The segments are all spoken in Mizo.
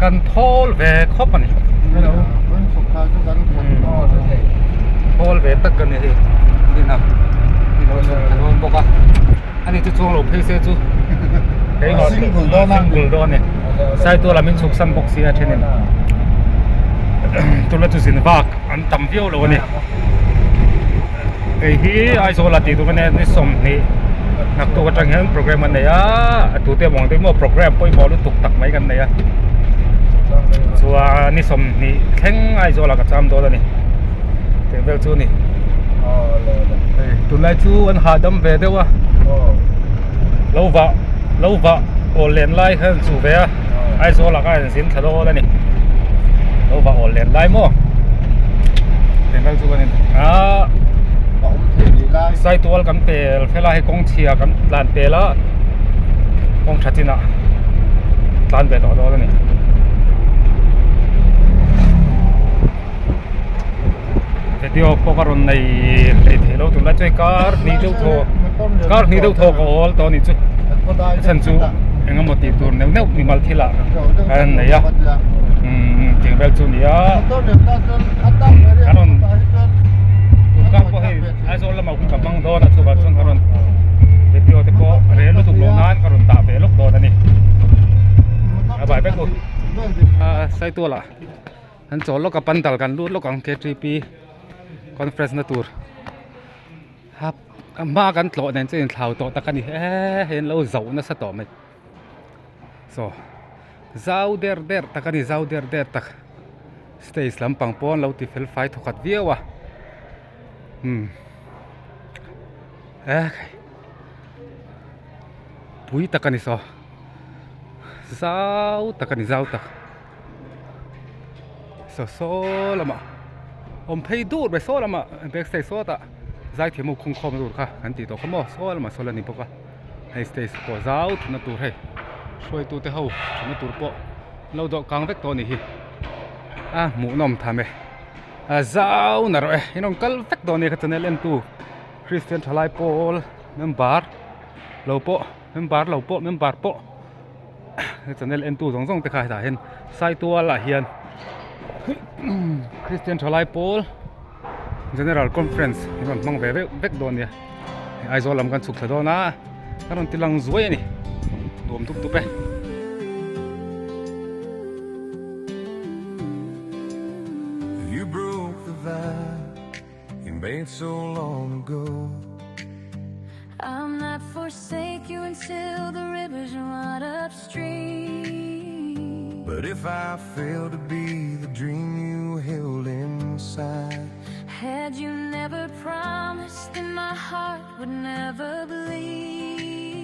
Kan thawl ve khawp a ni. Thawl ve tak a ni hei ina ilo chhuk thla dawn bawk a ani chu chuang lo phei se chu keimah single dawn a single dawn a ni saitual ah min chhuk san bawk sia thenin tuna chu zin vak an tam viau lo a ni. Hei hi Aizawl ah tih tur ania ni sawmhnih naktuk atang hian program an nei a a tute awm ang te maw program pawimawh lutuk tak mai kan nei a chuan ni sawmhnih thleng Aizawl ah ka cham dawn a ni tih vel chu a ni hei tunlai chu an hahdam ve deuh a lo vah lo vah awl len lai kha an chuh ve a Aizawl ah khan an zin thla dawn a ni lo vah awl len lai maw tih vel chu kan in ah saitual kan pel fel a hei kawng chhia kan tlan pel a kawng tha chinah tlan ve tawh dawn a ni. Video pawh ka rawn nei hlei thei lo tunlai chu hei kar hnih deuh thaw kar hnih deuh thaw ka awl tawh a nih chu a chhan chu eng emaw tih tur neuh neuh mimal thil ah an nei a umm tih vel chu a ni a a rawn tun kar pawh hei Aizawl lamah hun ka hmang dawn a chuvang chuan ka rawn video te pawh rel lutuk loh nan ka rawn dah ve lawk dawn a ni a bai vek u a saitual ah. An chawl lawk a pandal kan lut lawk ang ktp conference na tur a hma kan tlawh nen chu inthlau tawh tak a ni e hei an lo zauh nasa tawh mai saw zau der der tak a ni zau der der tak stage lampang pawh an lo ti fel fai thawkhat viau a umm e pui tak a ni saw zau tak a ni zau tak. Saw saw lamah awm phei dur mai saw lamah back stage sawtah zaithiam ho khung khawm tur kha an tih tawh kha maw saw lamah saw la ni bawk a hei stage pawh zau thutna tur hei hruaitu te ho thutna tur pawh an lo dawh kang vek tawh a nih hi a hmuhnawm tham e a zau na rawh e in rawn kal vek dawn a nia ka channel en tu Christian thalai pawl member lo pawh member lo pawh member pawh. Channel entu zawng zawng te kha hetah hian Saitual ah hian Christian thalai pawl General Conference an rawn hmang ve vek vek dawn nia Aizawl lam kan chhuk thla dawn a kan rawn ti lang zuai a ni nuam dup dup e. You broke the vow you made so long ago. I'll not forsake you until the rivers run upstream. But if I fail to be the dream you held inside, Had you never promised, then my heart would never bleed.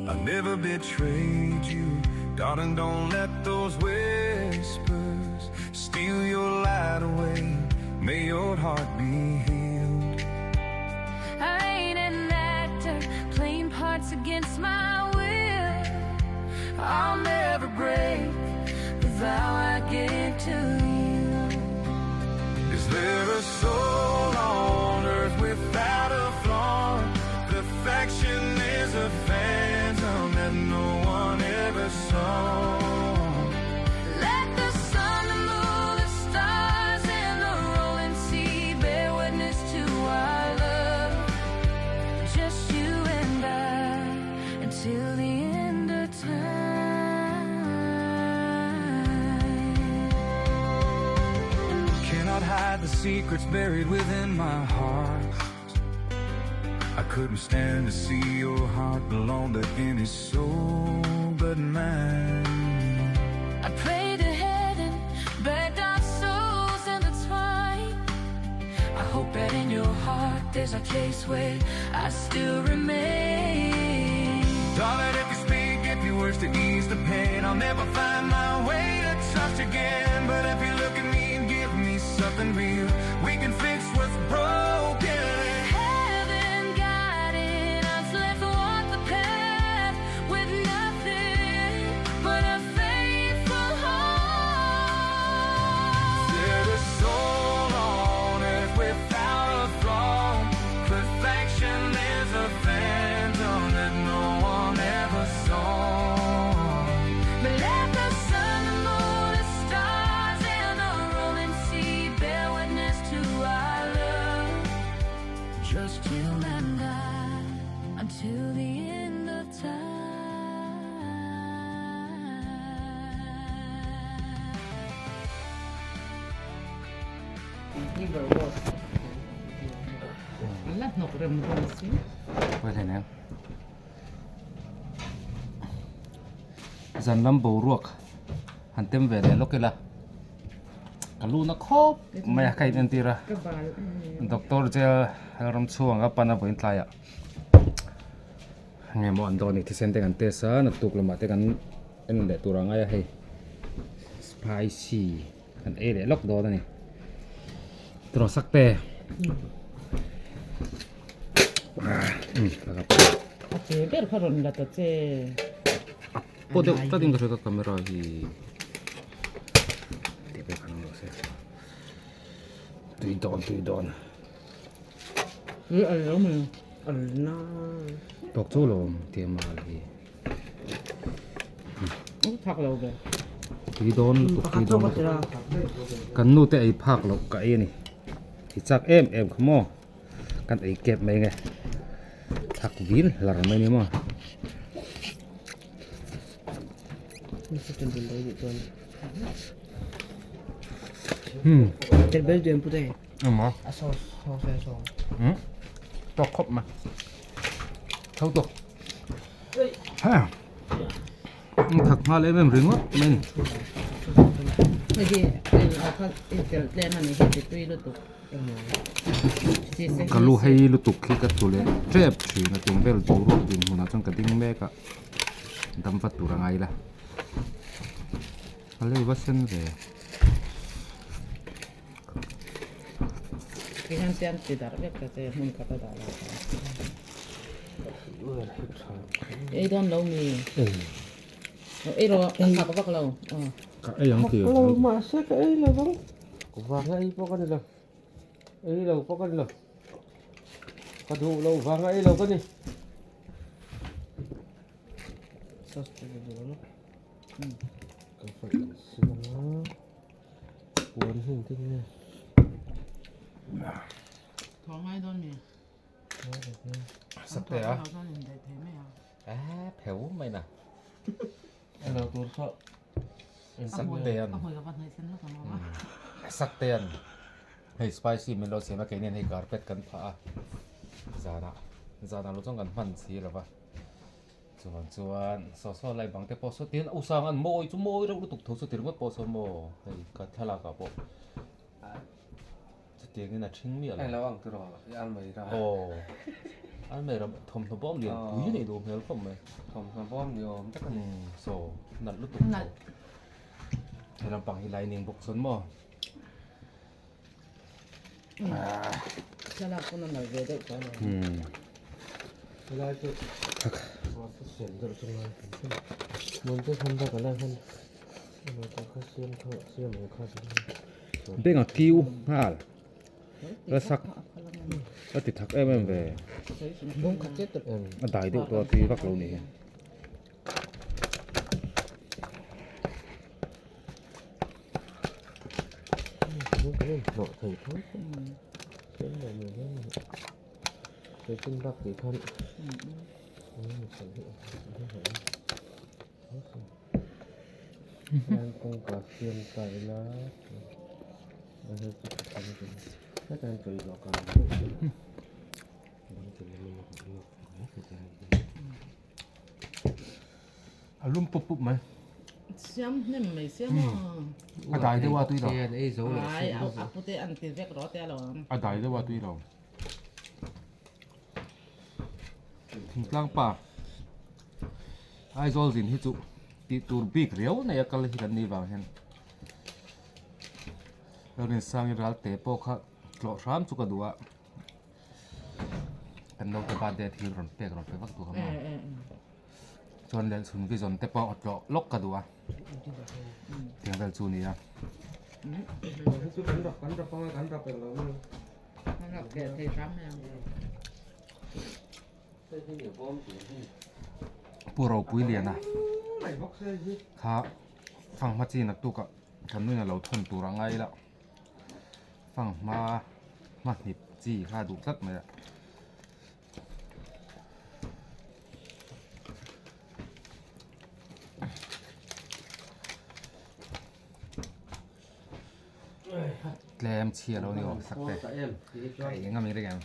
I never betrayed you. Darling, don't let those whispers steal your light away. May your heart be healed. I ain't an actor playing parts against my will. I'll never break the vow I gave to you. Is there a soul on earth without a flaw? Perfection is a phantom that no one ever saw. Let the sun, the moon, the stars, and the rolling sea bear witness to our love. Just you and I until the end of time. Cannot hide the secrets buried within my heart. I couldn't stand to see your heart belong to any soul but mine. I prayed to heaven, begged our souls intertwined. I hope that in your heart there's a place where I still remain. Darling, if you speak a few words to ease the pain, I'll never find my way to trust again. But if you look at me and give me something real, we can fix what's broken. Heaven guided us, let's walk the path with nothing but a faithful heart. Is there a soul on earth without a flaw? Perfection is a phantom that no one ever saw. But let the sun, the moon, La hnawk rem rawng si. Pawi hle nen. Zan lam boruak han tem ve leh lawk ila ka lu na khawp mai a ka in entir a doctor jail ram chhung anga pan a vawiin tlaiah nge maw an dawn ni thisen te kan test a naktuk lamah te kan en leh tur a ngai a hei spicy kan ei leh lawk dawn a ni trawsak te a che ber kha rawn la ta che pawh deuh tlat in ka hria ka camera hi tih pawh khan awm se tui dawn tui dawn a lo mai a na tawk chu lawm tia mal hi thak lo ve tui dawn lutuk tui dawn lutuk kan nu te ei phak loh ka ei a ni i chak em em kha maw kan ei kep mai nge thak vil hlar mai ni maw hmm Emaw tawk khawp mai tho tawk ha thak nghal em em ringawt mai ni ka lu hei lutuk hi ka tlu leh tep thin a tum vel boruak dinhmunah chuan ka ding mek a dam vat tur a ngai la a lei va sen ve. Tihian siam ti darh vek ta che hmun khat a dah lo kha. Ei dawn lo mi. Ei rawh a khak vak lo. Ka ei ang ti. Lo mahse ka ei lo vang. Vanga ei pawh ka ni lo. Ei lo pawh ka ni lo. Ka duh lo vanga ei lo ka ni. Sauce te duh lo. Ka fai siam a. Puan hi engtin nge? Thaw ngai dawn mi? Sak te a. Eh, pheu mai na. Elo tur kha. Sak te an. Sak te an. Hei spicy min lo siam a keini an hei carpet kan phah a. Zana zana lo chuan kan hman si lova. Chuan chuan saw saw lai bang te pawh saw tin u sang an mawi chu mawi reuh lutuk tho chu ti ringawt pawh sawn maw hei ka thlalak ah pawh chutiang in a thing miah lo. Hei lo ang tiraw i almeira. Aw almeira thawmhnaw bawm lian pui a nih duh hmel khawp mai. Thawmhnaw bawm ni awm tak a ni. Saw nalh lutuk tho. He lampang hi lining bawk chuan maw. Thlalak pawn a nalh ve deuh tawh alawm. Helai chu a siam deuh chu ngai kan hre mun chu hman bak ala hman kha siam kha siam ang kha Beng a kiu nghal la sak a ti thak em em ve a dai deuh tawh a tui vak lo ni hi. A lum pup pup mai. Siam hnem mai siam a. A dai deuh a tui lo. Ai a pute an ti vek rawh te alawm. A dai deuh a tui lo. Thingtlang pa Aizawl zin hi chu tih tur bik riau nei a kal hi kan nih vang hian Lalrinsangin Ralte pawh kha tlawh hram chu ka duh a. Kan naute birthday thil rawn pek rawn pe vak duh ang a. Chuan leh chhun vision te pawh a tlawh lawk ka duh a. Tiang vel chu a ni a. Pu Ropui Liana kha fanghma chi naktuk ah kan nuin a lo thawn tur a ngai la. Fanghma hmahnip chi kha a duh tlat mai a. Tlem chhia lo ni awm sak te. Ka ei ngam i ring em?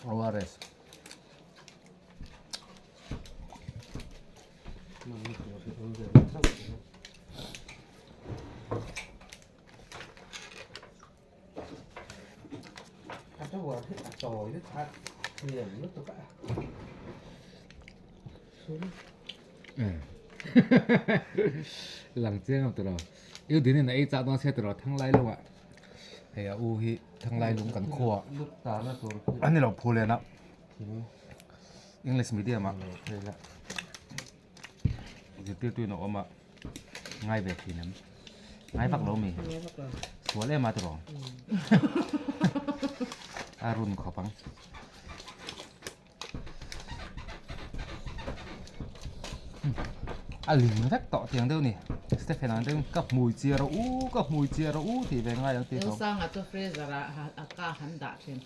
ORS. Lang chiang ang tiraw. Iu dinin a ei chak dawn sia tiraw thanglai lungah hei a u hi thanglai lung kan khua a ni lo phu len a English medium ah zirtirtu in a awm a ngai ve thin em ngai vak lo mi sual em a tiraw a run khawp ang. A ling vek tawh tiang deuh ni Stephen ang deuh ka hmui chiah rawh u ka hmui chiah rawh u tih ve ngai ang tih Chu sanga chu freezer ah a ka han dah thin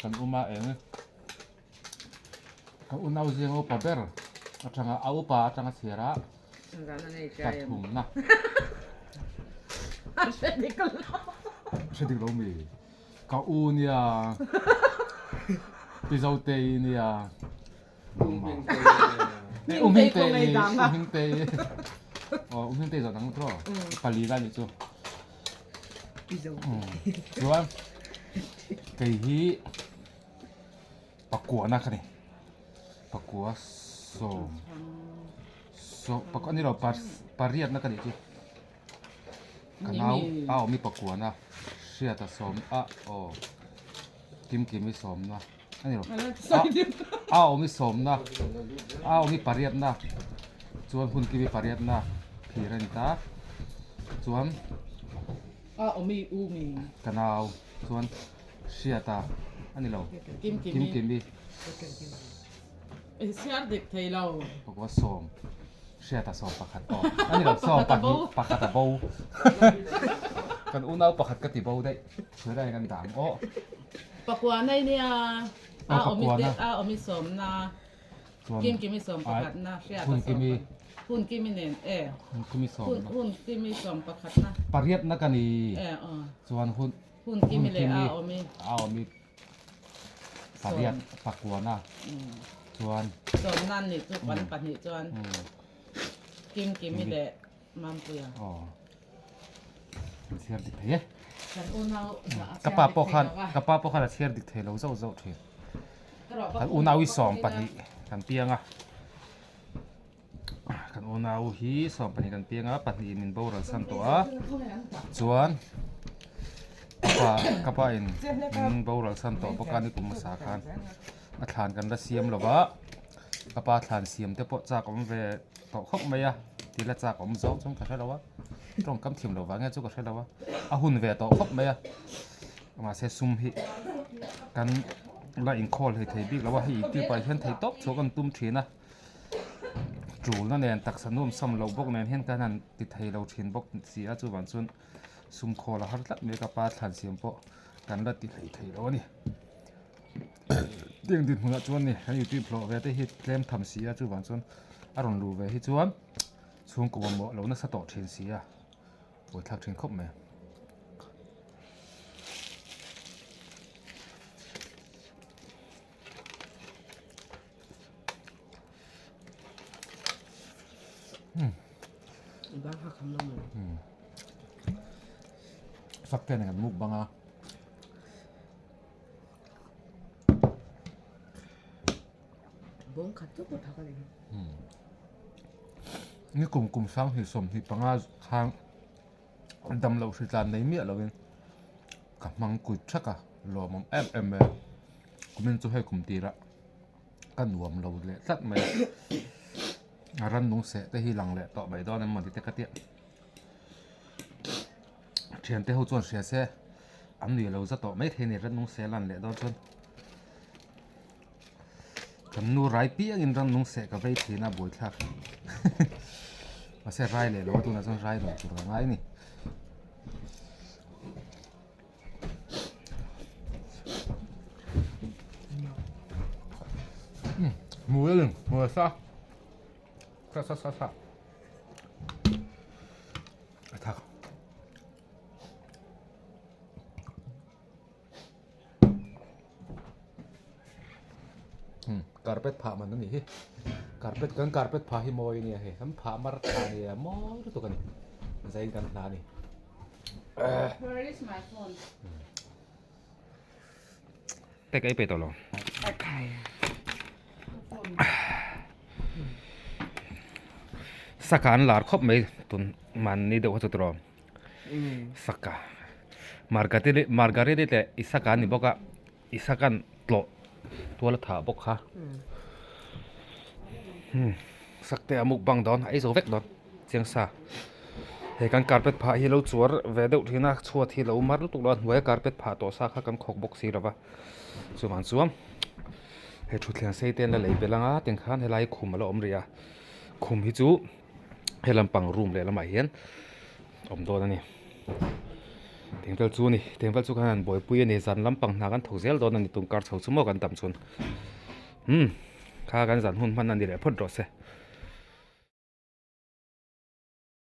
Kan uma eng kan unau zing upa ber atanga a upa atanga chhiar a pathumna hre dik lo mi ka u nia pi Zotei nia u Hmingtei u Hmingtei aw u Hmingtei zawh dang tawh pali lai nih chu chuan kei hi Pakua na ka ni. Pakua sawm sawm pakua ni lo pariat na ka nih chu. Ka nau a awm i pakua na hriat a sawm a aw Kimkim i sawm na a ni lo a awm i sawm na a awm i pariat na chuan Hunkim i pariat na phir a ni ta chuan a awm i u mi ka nau chuan Hriata a ni lo. Kimkimi. I chhiar dik thei lo. Pakua sawm. Hriata sawm pakhat aw. A ni lo sawm pahnih pakhat a bo. Kan unau pakhat ka ti bo daih. Chhura in an dang aw. Pakua nei nia. A awmi te a awmi sawmna. Kimkimi sawm pakhatna Hriata sawm pakhat. Hunkimi nen e. Hunkimi sawmna. Hunkimi sawm pakhatna. Pariatna ka ni. E aw. Chuan hun. Hun kimi leh a awm i. A awm i pariat pakuana chuan. Sawmna an nih chu kan pahnih chuan Kim Kimi leh Mampuia. Aw. Kan chhiar dik thei e. Kan unau a Ka pa pawh khan ka pa pawh khan a chhiar dik thei lo zauh zauh thin. Kan unau i 12 kan piang a. Kan unau hi 12 kan piang a, pahnihin min boral san tawh a, chuan ka pa ka pa in min boral san tawh bawk a ni kum hmasa khan a thlan kan la siam lo va, ka pa thlan siam te pawh chak awm ve tawh khawp mai a, ti la chak awm zawk chuan ka hre lo a, tawngkam thiam lo vang nge chu ka hre lo a, a hun ve tawh khawp mai a, mahse sum hi kan la inkhawl hlei thei bik lo a, hei youtube ah hian theihtawp chhuah kan tum thin a. Tulna nen taksa nuam sam loh bawk nen hian kan han ti thei lo thin bawk si a chuvang chuan sum khawl a har tlat mai a ka pa thlan siam pawh kan la ti hlei thei lo a ni tiang dinhmunah chuan ni kan youtube hlawh ve te hi tlem tham si a chuvang chuan a rawn luh ve hi chuan chhungkaw mamawh lo nasa tawh thin si a buaithlak thin khawp mai. Fak te nen kan mukbang a. Ni kum kum sanghnih 25 khang damloh hritlan nei miah lovin ka hmang kuit thak a lawmawm em em mai a kumin chu hei kum tirah ka nuam lo leh tlat mai a a rannung seh te hi lang leh tawh mai dawn em maw ni te ka tia thiante ho chuan hria se. an nuih lo za tawh maithei a ni rannung seh lan leh dawn chuan kan nu rai piangin rannung seh ka vei thin a buaithlak mahse rai leh lo a tunah chuan rai lo tur a ngai a ni. Hmui a sa sa sa sa sa a thak. Carpet phah man a nih hi carpet kan carpet phah hi mawi a nia hei kan phah mar tha a nia mawi lutuk a ni zai in kan hla a ni. Where is my phone? Tek ei pe tawh lo. Saka an lar khawp mai tun mahni deuh kha chu tiraw. Saka Margariti Margariti leh Isaka an ni bawk a Isaka'n tlawh tual a thah bawk kha hmm sakte a mukbang dawn a ei zo vek dawn chiang sa he kan carpet phah hi lo chuar ve deuh thin a chhuat hi lo mar lutuk lo a hnuaia carpet phah tawh sa kha kan khawk bawk si lova chuvang chuan he thutthleng sei te an la lei belh anga tiang khan helai khum a la awm rih a khum hi chu. He lampang room leh lamah hian awm dawn a ni tengvel chu a ni tengvel chu khan an buaipui a ni zan lampang hna kan thawk zel dawn a ni tum kar chho chu maw kan tam chuan umm kha kan zan hun hman a ni leh phawt rawh se.